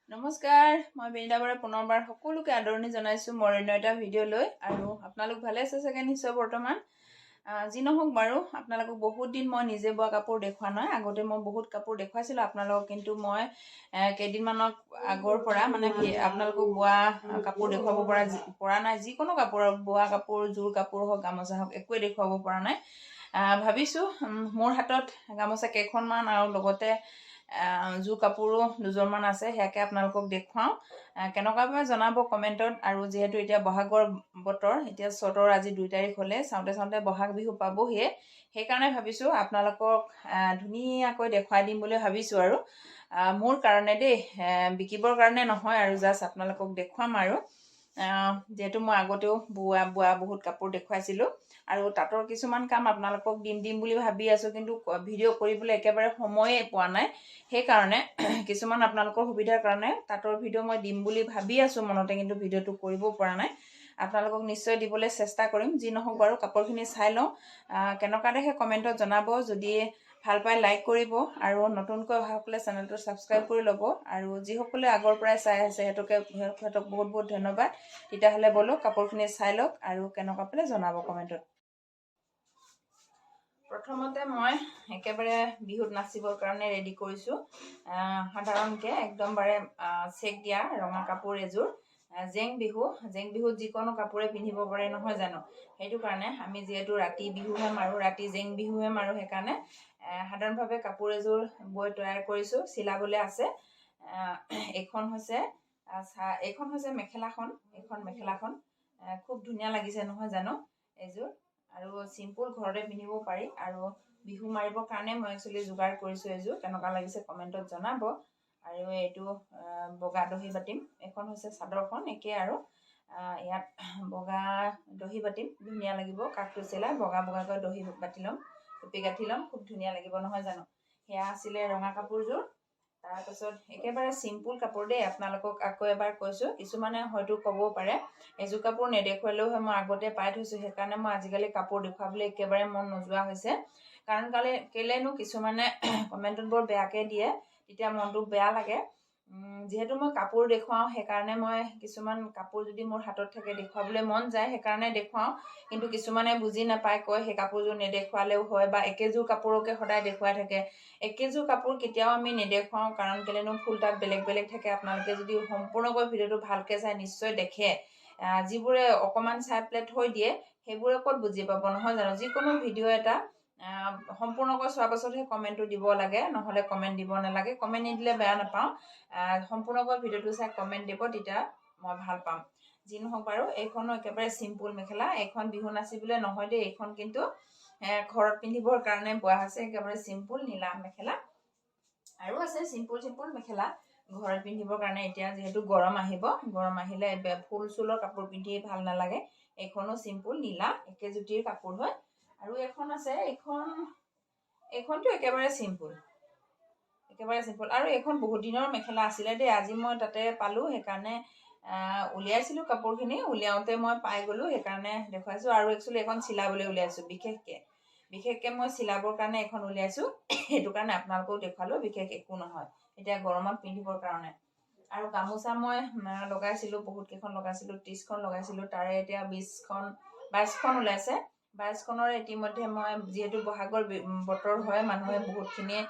নমস্কাৰ, মই বিনীতা বৰাই পুনৰবাৰ সকলোকে আদৰণি জনাইছোঁ মোৰ অন্য এটা ভিডিঅ' লৈ। আৰু আপোনালোক ভালে আছে চাগে নিশ্চয় বৰ্তমান। যি নহওক বাৰু, আপোনালোকক বহুত দিন মই নিজে বোৱা কাপোৰ দেখুওৱা নাই। আগতে মই বহুত কাপোৰ দেখুৱাইছিলোঁ আপোনালোকক, কিন্তু মই কেইদিনমানৰ আগৰ পৰা মানে আপোনালোকক বোৱা কাপোৰ দেখুৱাব পৰা নাই। যিকোনো কাপোৰ, বোৱা কাপোৰ, জোৰ কাপোৰ হওক, গামোচা হওক, একোৱে দেখুৱাব পৰা নাই। ভাবিছোঁ মোৰ হাতত গামোচা কেইখনমান আৰু লগতে জোৰ কাপোৰো দুযোৰমান আছে, সেয়াকে আপোনালোকক দেখুৱাওঁ। কেনেকুৱা পায় জনাব কমেণ্টত। আৰু যিহেতু এতিয়া বহাগৰ বতৰ, এতিয়া চ'তৰ আজি 2 তাৰিখ হ'লে, চাওঁতে চাওঁতে বহাগ বিহু পাবহিয়ে। সেইকাৰণে ভাবিছোঁ আপোনালোকক ধুনীয়াকৈ দেখুৱাই দিম বুলি ভাবিছোঁ। আৰু মোৰ কাৰণে দেই, বিকিবৰ কাৰণে নহয় আৰু জাষ্ট আপোনালোকক দেখুৱাম। আৰু যিহেতু মই আগতেও বোৱা বহুত কাপোৰ দেখুৱাইছিলোঁ আৰু তাঁতৰ কিছুমান কাম আপোনালোকক দিম দিম বুলি ভাবি আছোঁ, কিন্তু ভিডিঅ' কৰিবলৈ একেবাৰে সময়ে পোৱা নাই। সেইকাৰণে কিছুমান আপোনালোকৰ সুবিধাৰ কাৰণে তাঁতৰ ভিডিঅ' মই দিম বুলি ভাবি আছোঁ মনতে, কিন্তু ভিডিঅ'টো কৰিব পৰা নাই। আপোনালোকক নিশ্চয় দিবলৈ চেষ্টা কৰিম। যি নহওক বাৰু, কাপোৰখিনি চাই লওঁ। কেনেকুৱা দেখে কমেণ্টত জনাব। যদি ভাল পায় লাইক কৰিব আৰু নতুনকৈ অহাসকলে চেনেলটো ছাবস্ক্ৰাইব কৰি ল'ব। আৰু যিসকলে আগৰ পৰাই চাই আছে, সিহঁতক বহুত বহুত ধন্যবাদ। তেতিয়াহ'লে ব'লক, কাপোৰখিনি চাই লওক আৰু কেনেকুৱা পালে জনাব কমেণ্টত। প্ৰথমতে মই একেবাৰে বিহুত নাচিবৰ কাৰণে ৰেডি কৰিছোঁ। সাধাৰণকৈ একদম বাৰে চেক দিয়া ৰঙা কাপোৰ এযোৰ। জেং বিহু, জেং বিহুত যিকোনো কাপোৰে পিন্ধিব পাৰে, নহয় জানো? সেইটো কাৰণে আমি যিহেতু ৰাতি বিহুহে মাৰোঁ, ৰাতি জেং বিহুহে মাৰোঁ, সেইকাৰণে সাধাৰণভাৱে কাপোৰ এযোৰ বৈ তৈয়াৰ কৰিছোঁ, চিলাবলৈ আছে। এইখন হৈছে মেখেলাখন। এইখন মেখেলাখন খুব ধুনীয়া লাগিছে, নহয় জানো এইযোৰ? আৰু চিম্পুল, ঘৰতে পিন্ধিব পাৰি। আৰু বিহু মাৰিবৰ কাৰণে মই একচুৱেলি যোগাৰ কৰিছোঁ এইযোৰ। কেনেকুৱা লাগিছে কমেণ্টত জনাব। আৰু এইটো বগা দহি বাতিম। এইখন হৈছে চাদৰখন, একে আৰু ইয়াত বগা দহি বাতিম, ধুনীয়া লাগিব। কাষটো চিলাই বগা বগাকৈ দহি বাতি ল'ম, টুপি গাঁঠি ল'ম, খুব ধুনীয়া লাগিব, নহয় জানো? সেয়া আছিলে ৰঙা কাপোৰযোৰ। তাৰপাছত একেবাৰে চিম্পুল কাপোৰ দেই। আপোনালোকক আকৌ এবাৰ কৈছোঁ, কিছুমানে হয়তো ক'ব পাৰে এযোৰ কাপোৰ নেদেখুৱালেও হয়। মই আগতে পাই থৈছোঁ, সেইকাৰণে মই আজিকালি কাপোৰ দেখুৱাবলৈ একেবাৰে মন নোযোৱা হৈছে। কাৰণ কালি কেলেনো কিছুমানে কমেণ্টত বৰ বেয়াকৈ দিয়ে, তেতিয়া মনটো বেয়া লাগে। যিহেতু মই কাপোৰ দেখুৱাওঁ, সেইকাৰণে মই কিছুমান কাপোৰ যদি মোৰ হাতত থাকে দেখুৱাবলৈ মন যায়, সেইকাৰণে দেখুৱাওঁ। কিন্তু কিছুমানে বুজি নাপায়, কয় সেই কাপোৰযোৰ নেদেখুৱালেও হয় বা একেযোৰ কাপোৰকে সদায় দেখুৱাই থাকে। একেযোৰ কাপোৰ কেতিয়াও আমি নেদেখুৱাওঁ, কাৰণ কেলেনো ফুল তাত বেলেগ বেলেগ থাকে। আপোনালোকে যদি সম্পূৰ্ণকৈ ভিডিঅ'টো ভালকৈ চাই নিশ্চয় দেখে। যিবোৰে অকণমান চাই পেলাই থৈ দিয়ে, সেইবোৰে ক'ত বুজি পাব, নহয় জানো? যিকোনো ভিডিঅ' এটা সম্পূৰ্ণকৈ চোৱাৰ পাছতহে কমেণ্টটো দিব লাগে, নহ'লে কমেণ্ট দিব নালাগে। কমেণ্ট নিদিলে বেয়া নাপাওঁ। সম্পূৰ্ণকৈ ভিডিঅ'টো চাই কমেণ্ট দিব, তেতিয়া মই ভাল পাম। যি নহওক বাৰু, এইখনো একেবাৰে চিম্পুল মেখেলা। এইখন বিহু নাচিবলৈ নহয় দেই, এইখন কিন্তু ঘৰত পিন্ধিবৰ কাৰণে বোৱা হৈছে। একেবাৰে চিম্পুল নীলা মেখেলা। আৰু আছে চিম্পুল চিম্পুল মেখেলা ঘৰত পিন্ধিবৰ কাৰণে। এতিয়া যিহেতু গৰম আহিব, গৰম আহিলে ফুল চুলৰ কাপোৰ পিন্ধি ভাল নালাগে। এইখনো চিম্পুল নীলা একেজুতিৰ কাপোৰ হয়। আৰু এখন আছে, এইখনটো একেবাৰে চিম্পুল, একেবাৰে চিম্পুল। আৰু এইখন বহুত দিনৰ মেখেলা আছিলে দেই। আজি মই তাতে পালোঁ, সেইকাৰণে উলিয়াইছিলোঁ কাপোৰখিনি। উলিয়াওঁতে মই পাই গ'লোঁ, সেইকাৰণে দেখুৱাইছোঁ। আৰু একচুৱেলি এইখন চিলাবলৈ উলিয়াইছোঁ। বিশেষকৈ মই চিলাবৰ কাৰণে এইখন উলিয়াইছোঁ, সেইটো কাৰণে আপোনালোকেও দেখুৱালোঁ, বিশেষ একো নহয়। এতিয়া গৰমত পিন্ধিবৰ কাৰণে। আৰু গামোচা মই লগাইছিলোঁ, বহুত কেইখন লগাইছিলোঁ, 30খন লগাইছিলোঁ। তাৰে এতিয়া 20খন 22খন ওলাইছে। 22খনৰ ইতিমধ্যে মই যিহেতু বহাগৰ বতৰ হয়, মানুহে বহুতখিনিয়ে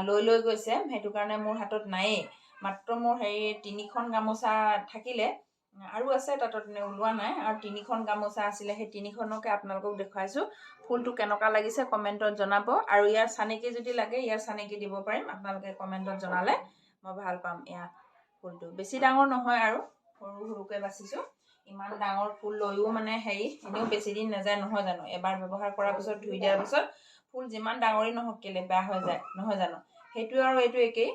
লৈ লৈ গৈছে, সেইটো কাৰণে মোৰ হাতত নায়েই। মাত্ৰ মোৰ হেৰি তিনিখন গামোচা থাকিলে। আৰু আছে তাঁতত, ওলোৱা নাই। আৰু তিনিখন গামোচা আছিলে, সেই তিনিখনকে আপোনালোকক দেখুৱাইছোঁ। ফুলটো কেনেকুৱা লাগিছে কমেণ্টত জনাব। আৰু ইয়াৰ চানেকি যদি লাগে, ইয়াৰ চানেকি দিব পাৰিম। আপোনালোকে কমেণ্টত জনালে মই ভাল পাম। এয়া ফুলটো বেছি ডাঙৰ নহয় আৰু সৰু সৰুকৈ বাচিছোঁ। ইমান ডাঙৰ ফুল লৈও মানে হেৰি এনেও বেছি দিন নাযায়, নহয় জানো? এবাৰ ব্যৱহাৰ কৰাৰ পিছত, ধুই দিয়াৰ পিছত ফুল যিমান ডাঙৰেই নহওক কেলে বেয়া হৈ যায়, নহয় জানো? সেইটো আৰু এইটো একেই।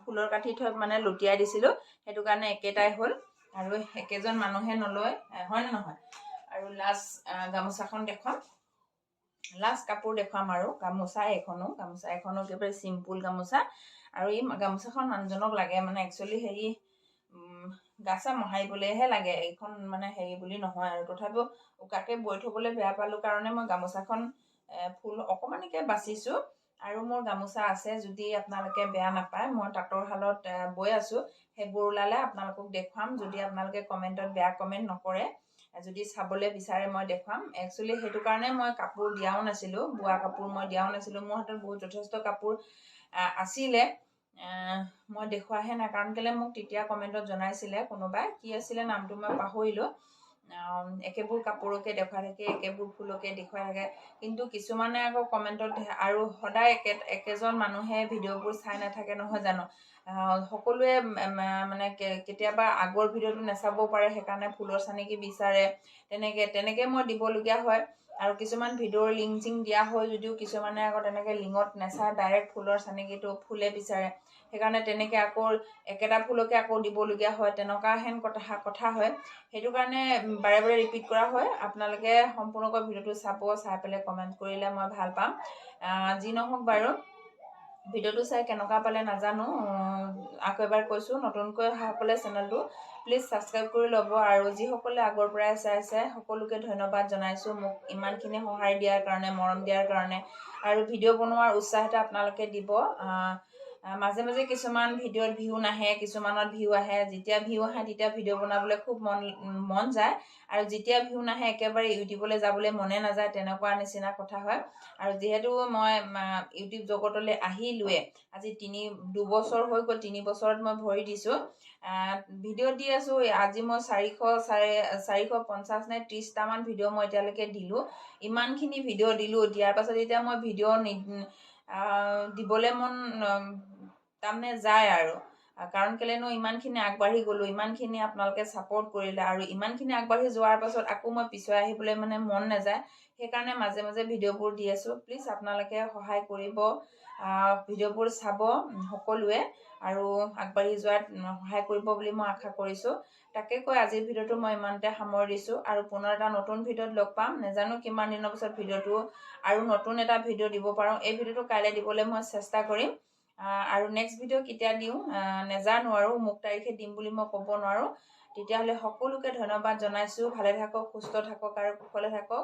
ফুলৰ কাঠি থৈ মানে লুটিয়াই দিছিলোঁ, সেইটো কাৰণে একেটাই হ'ল। আৰু একেজন মানুহে নলয়, হয়নে নহয়? আৰু লাষ্ট গামোচাখন দেখুৱাম, লাষ্ট কাপোৰ দেখুৱাম। আৰু গামোচা এইখনো, গামোচা এখনো একেবাৰে চিম্পুল গামোচা। আৰু এই গামোচাখন মানুহজনক লাগে, মানে একচুৱেলি হেৰি গা চা মোহাৰিবলৈহে লাগে এইখন, মানে হেৰি বুলি নহয় আৰু। তথাপিও উকাকে বৈ থ'বলৈ বেয়া পালোঁ কাৰণে মই গামোচাখন ফুল অকণমানিকৈ বাচিছোঁ। আৰু মোৰ গামোচা আছে, যদি আপোনালোকে বেয়া নাপায়, মই তাঁতৰ শালত বৈ আছোঁ। সেইবোৰ ওলালে আপোনালোকক দেখুৱাম, যদি আপোনালোকে কমেণ্টত বেয়া কমেণ্ট নকৰে। যদি চাবলৈ বিচাৰে, মই দেখুৱাম। একচুৱেলি সেইটো কাৰণে মই কাপোৰ দিয়াও নাছিলোঁ, বোৱা কাপোৰ মই দিয়াও নাছিলোঁ। মোৰ হাতত বহুত যথেষ্ট কাপোৰ আছিলে, মই দেখুৱাহে নাই। কাৰণ কেলৈ মোক তেতিয়া কমেণ্টত জনাইছিলে কোনোবাই, কি আছিলে নামটো মই পাহৰিলোঁ, একেবোৰ কাপোৰকে দেখুৱাই থাকে, একেবোৰ ফুলকে দেখুৱাই থাকে। কিন্তু কিছুমানে আকৌ কমেণ্টত, আৰু সদায় একেজন মানুহে ভিডিঅ'বোৰ চাই নাথাকে, নহয় জানো? সকলোৱে মানে কেতিয়াবা আগৰ ভিডিঅ'টো নাচাবও পাৰে, সেইকাৰণে ফুলৰ চানেকি বিচাৰে। তেনেকৈ তেনেকৈ মই দিবলগীয়া হয়। আৰু কিছুমান ভিডিঅ'ৰ লিংক চিংক দিয়া হয় যদিও কিছুমানে আকৌ তেনেকৈ লিংকত নাচায়, ডাইৰেক্ট ফুলৰ চানেকিটো ফুলে বিচাৰে। সেইকাৰণে তেনেকৈ আকৌ একেটা ফুলকে আকৌ দিবলগীয়া হয়, তেনেকুৱা হেন কথা হয়। সেইটো কাৰণে বাৰে বাৰে ৰিপিট কৰা হয়। আপোনালোকে সম্পূৰ্ণকৈ ভিডিঅ'টো চাব, চাই পেলাই কমেণ্ট কৰিলে মই ভাল পাম। যি নহওক বাৰু, ভিডিঅ'টো চাই কেনেকুৱা পালে নাজানো। আকৌ এবাৰ কৈছোঁ, নতুনকৈ অহাসকলে চেনেলটো প্লিজ ছাবস্ক্ৰাইব কৰি ল'ব আৰু যিসকলে আগৰ পৰাই চাইছে, সকলোকে ধন্যবাদ জনাইছোঁ মোক ইমানখিনি সঁহাৰি দিয়াৰ কাৰণে, মৰম দিয়াৰ কাৰণে। আৰু ভিডিঅ' বনোৱাৰ উৎসাহ এটা আপোনালোকে দিব। মাজে মাজে কিছুমান ভিডিঅ'ত ভিউ নাহে, কিছুমানত ভিউ আহে। যেতিয়া ভিউ আহে, তেতিয়া ভিডিঅ' বনাবলৈ খুব মন যায় আৰু যেতিয়া ভিউ নাহে, একেবাৰে ইউটিউবলৈ যাবলৈ মনে নাযায়, তেনেকুৱা নিচিনা কথা হয়। আৰু যিহেতু মই ইউটিউব জগতলৈ আহিলোৱে, আজি 2 বছৰ হৈ গ'ল, 3 বছৰত মই ভৰি দিছোঁ। ভিডিঅ' দি আছোঁ। আজি মই 400, 450 নে 30টামান ভিডিঅ' মই এতিয়ালৈকে দিলোঁ। ইমানখিনি ভিডিঅ' দিলোঁ, দিয়াৰ পাছত এতিয়া মই ভিডিঅ' দিবলৈ মন তাৰমানে যায় আৰু। কাৰণ কেলেনো ইমানখিনি আগবাঢ়ি গ'লোঁ, ইমানখিনি আপোনালোকে ছাপৰ্ট কৰিলে আৰু ইমানখিনি আগবাঢ়ি যোৱাৰ পাছত আকৌ মই পিছুৱাই আহিবলৈ মানে মন নাযায়। সেইকাৰণে মাজে মাজে ভিডিঅ'বোৰ দি আছোঁ। প্লিজ আপোনালোকে সহায় কৰিব, ভিডিঅ'বোৰ চাব সকলোৱে আৰু আগবাঢ়ি যোৱাত সহায় কৰিব বুলি মই আশা কৰিছোঁ। তাকে কৈ আজিৰ ভিডিঅ'টো মই ইমানতে সামৰি দিছোঁ আৰু পুনৰ এটা নতুন ভিডিঅ'ত লগ পাম। নাজানো কিমান দিনৰ পিছত ভিডিঅ'টো আৰু নতুন এটা ভিডিঅ' দিব পাৰোঁ। এই ভিডিঅ'টো কাইলৈ দিবলৈ মই চেষ্টা কৰিম আৰু নেক্সট ভিডিঅ' কেতিয়া দিওঁ নেজানো আৰু অমুক তাৰিখে দিম বুলি মই ক'ব নোৱাৰোঁ। তেতিয়াহ'লে সকলোকে ধন্যবাদ জনাইছোঁ। ভালে থাকক, সুস্থ থাকক আৰু কুশলে থাকক।